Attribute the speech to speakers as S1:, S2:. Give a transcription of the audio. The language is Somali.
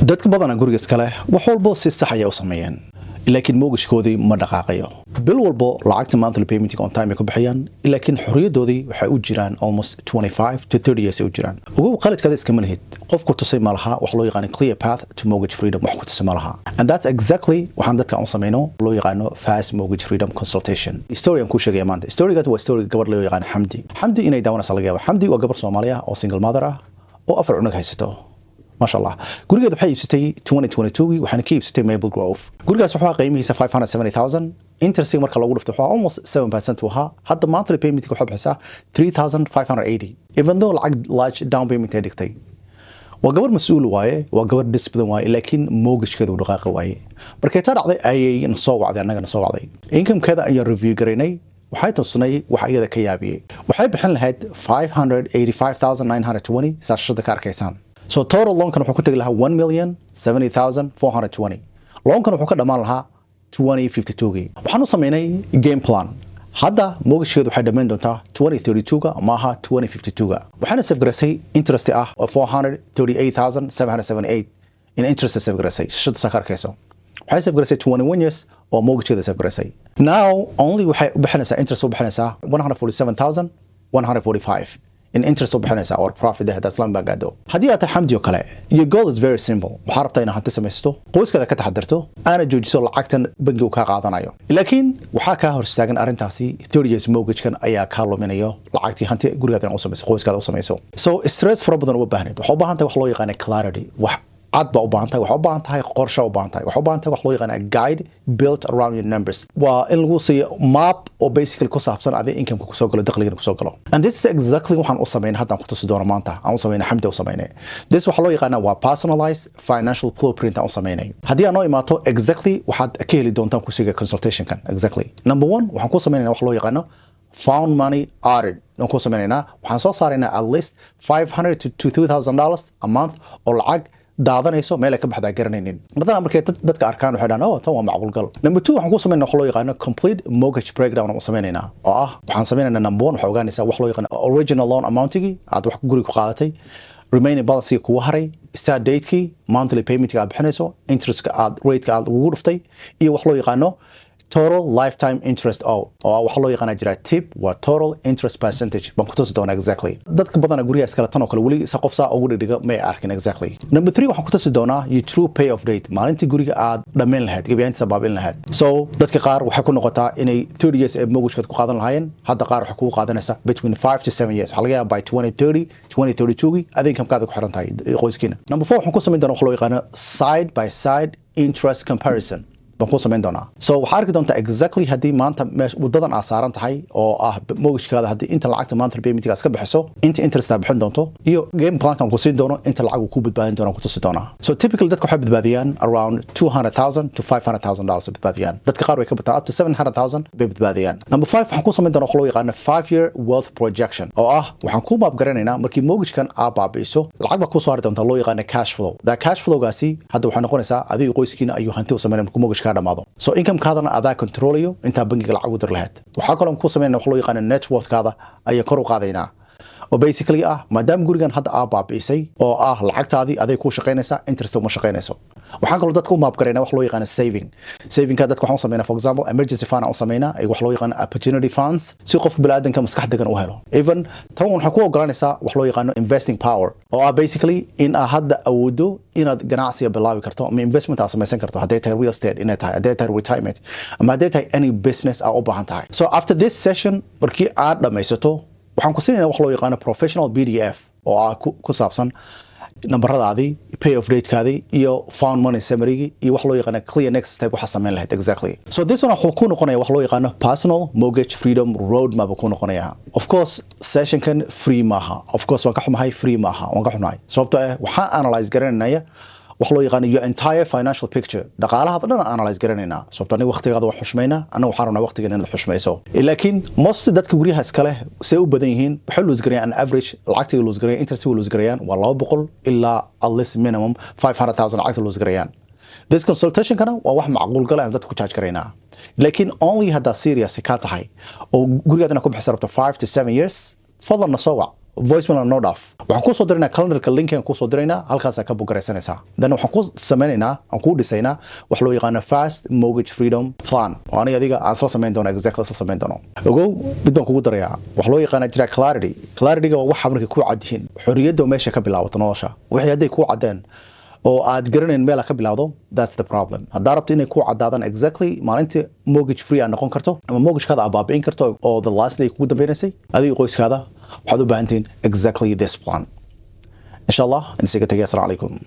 S1: Dadka badana guriga iskale wax walbo si sax ayay u sameeyeen, laakiin mortgagekoodii ma dhaqaaqayo. Bil walbo lacagta monthly payment on time ay ku bixiyaan, laakiin xorriyadoodii waxay u jiraan almost 25 to 30 years ay u jiraan. Ogow, qaladkaada iskama lihid. Qof ku tusay ma laha wax loo yaqaano clear path to mortgage freedom, wax ku tusay ma laha. And that's exactly waxaan dadka u sameyno, loo yaqaano fast mortgage freedom consultation. Story aan kuu sheegaya maanta, storygaas waa story gabar loo yaqaano Xamdi. Xamdi inay daawanaysa laga yaaba. Xamdi waa gabar Soomaali ah oo single mother ah oo afar cunug haysato, maasha Allah. Gurigeeda waxay iibsatay 2022, waxaana ka iibsatay Maple Grove. Gurigaas wuxuu ahaa qiimihiisa 570,000. Interest marka lagu dhufto wuxuu almost 7% uu ahaa. Hadda monthly payment waxay bixisaa 3580, even though lacag large down payment ay dhigtay. Waa gabar mas-uul waaye, waa gabar dhis badan waaye, laakiin mortgagekeeda uu dhaqaaqi waaye. Markay taa dhacday ayay na soo wacday, annaga na soo wacday. Incomekeeda ayaan review garaynay. Waxay tusnay wax iyada ka yaabiyey. Waxay bixin lahayd 585,920, saashashada ka arkaysaan. So total loankan wuxuu ku tegi lahaa 1,070,420. Loankan wuxuu ka dhammaan lahaa 2052gii. Waxaan u sameynay game plan. Hadda mortgagekeedu waxay dhammayn doontaa 2032ga, maaha 2052ga. Waxaana save garaysay interest ah 438,778 in interest save garaysay. Shada saa ka arkayso, waxay save garaysay 21 years oo mortgagekeeda save garaysay. Now only waxay u bixinaysaa interest, u bixinaysaa 147,145 in interest u bixinaysaa, or profit haddaad Islam baa gaado. Haddii aad tahay Xamdi oo kale, your goal is very simple. Waxaa rabtaa inaad hanti samaysato, qoyskaada ka taxadirto, aana joojiso lacagtan bangigu kaa qaadanayo, laakiin waxaa kaa hor istaagan arrintaasi 30 years mortgagekan ayaa kaa luminayo lacagtii hanti gurigaada inaad u samayso, qoyskaada u samayso. So stress fara badan uma baahneed. Waxaa u baahan tahay wax loo yaqaana clarity, wax cad baa u baahan tahay. Waxaa u baahan tahay qorshe u baahan tahay. Waxaa u baahan tahay wax loo yaqaana guide built around your numbers. Waa in lagu siiyo map oo basically ku saabsan adiga income kusoo galo, dakhligana kusoo galo. And this is exactly waxaan u sameynay haddaan ku tusi doono maanta aan u sameynay, Xamdi u sameynay. This waxaa loo yaqaanaa waa personalized financial blueprint aan u sameynay. Haddii aad noo imaato, exactly waxaad ka heli doontaan kusiga consultationkan. Exactly, number one, waxaan ku sameynayna wax loo yaqaano found money audit aan ku sameynaynaa. Waxaan soo saaraynaa at least 500 to $2000 a month oo lacag daadanayso, meel ay ka baxdaa garanaynin. Badanaa markay dadka arkaan waxay dhahaan, "Oh, tan waa macquul gal." Number two, waxaan ku sameynaa wax loo yaqaano complete mortgage breakdown aan u sameynaynaa, oo ah waxaan sameynaynaa number one, waxaa ogaanaysaa wax loo yaqaano original loan amountigii aad wax guriga ku qaadatay, remaining balance kugu haray, start datekii, monthly paymentka aad bixinayso, interestka aad rateka aad ugu dhuftay, iyo wax loo yaqaano total lifetime interest o oo waxaa loo yaqaana jira tip, waa total interest percentage baan ku tusi doonaa. Exactly, dadka badana guryaha iskale tan oo kale weli se qof saa ugu dhigdhiga may arkin. Exactly, number three, waxaan ku tusi doonaa your true pay off date, maalintii guriga aad dhammayn lahayd, gebiyaantiisa baabin lahayd. So dadka qaar waxay ku noqotaa inay 30 years ee mortgagekaad ku qaadan lahaayeen, hadda qaar waxay kugu qaadanaysaa between 5 to 7 years. Waxaa laga yaabaa by 2030, 2032 adiga incomekaada ku xiran tahay qoyskiina. Number four, waxaan ku samayn doonaa wax loo yaqaano side by side interest comparison baan ku samayn doonaa. So waxaa arki doontaa exactly haddii maanta wadadan aad saaran tahay oo ah mortgagekaada, haddii inta lacagta monthly paymentga iska bixiso, inta interest aad bixin doonto, iyo game plankan ku siin doono, inta lacag uu ku badbaadin doono ku tusi doonaa. So typically dadka waxay badbaadiyaan around 200,000 to $500,000 badbaadiyaan. Dadka qaar way ka bataan, up to 700,000 bay badbaadiyaan. Number five, waxaan ku samayn doonaa wax loo yaqaano 5 year wealth projection, oo ah waxaan ku map garanaynaa markii mortgagekan aad baabi'iso, lacag baa kusoo hari doonta loo yaqaano cash flow. That cash flowgaasi hadda waxay noqonaysaa adiga qoyskiina ayuu hanti u sameynaya markuu mortgage kaa dhamaado. So incomekaadana adaa controlayo intaa bangiga lacag u dir lahayd. Waxaa kaloo ku sameynaya wax loo yaqaano net worthkaada ayaa kor u qaadaynaa, oo basically ah maadaama gurigan hadda aa baabi'isay oo ah lacagtaadii aday kuu shaqaynaysaa, interest uma shaqaynayso. Waxaan kaloo dadka u map garaynaa wax loo yaqaano saving. Savingka dadka waxaan u sameynaa, for example, emergency fund aan u sameynaa ay wax loo yaqaano opportunity funds, si qofka bini'aadanka maskax degan u helo. Even tan waxay ku ogolanaysaa wax loo yaqaano investing power, oo ah basically in aad hadda awoodo inaad ganacsiga bilaabi karto ama investment aad samaysan karto, hadday tahay real estate inay tahay, hadday tahay retirement, ama hadday tahay any business aad u baahan tahay. So after this session, markii aad dhammaysato, waxaan ku siinaynaa wax loo yaqaano professional PDF oo ah ku saabsan nambaradaadii, pay off datekaadii, iyo found money summarygii, iyo wax loo yaqaano clear next step waxa samayn lahayd exactly. So this one wuxuu ku noqonaya wax loo yaqaano personal mortgage freedom roadmap ku noqonaya. Of course sessionkan free maaha. Of course waan ka xumahay, free maaha, waan ka xumahay, sababtoo ah waxaan analyze garanaya wax loo yaqaano your entire financial picture, dhaqaalahaada dhan aan analyze garanaynaa, sababto aniga waqtigaada waan xushmaynaa, annaga waxaan rabnaa waqtigan inaad xushmayso. Laakiin most dadka guryaha iska leh say u badan yihiin, waxay lose garayaan an average lacagta lose garayaan, interest lose garayaan waa 200 ilaa at least minimum 500,000 lacagta lose garayaan. This consultation kana waa wax macquul gala aan dadka ku charge garaynaa, laakiin only haddaa serious ka tahay oo gurigaad inaad ku bixisa rabto 5 to 7 years. Fadlan na soo wac. Voicemail noo dhaaf. Waxaan kuu soo diraynaa calendarka, linkan kuu soo diraynaa, halkaasaa ka book garaysanaysaa. Then waxaan ku sameynaynaa, aan kuu dhisaynaa wax loo yaqaano Fast Mortgage Freedom Plan, oo aniga adiga aan isla samayn doono, exactly isla samayn doono. Ogow, mid baan kugu darayaa, wax loo yaqaana jira clarity. Clarityga waa waxa markay kuu cad yihiin, xorriyadda oo meesha ka bilaabato nolosha. Wixii hadday kuu caddeen oo aad garanayn meel aad ka bilowdo, that's the problem. Haddaa rabto inay kuu caddaadaan exactly maalintii mortgage free aad noqon karto ama mortgagekaada aad baabi'in karto oo the last day kugu dambaynaysay, adiga qoyskaada waxaad u baahan tihiin exactly this plan, insha Allah. Insiga tagay. Asalamu calaykum.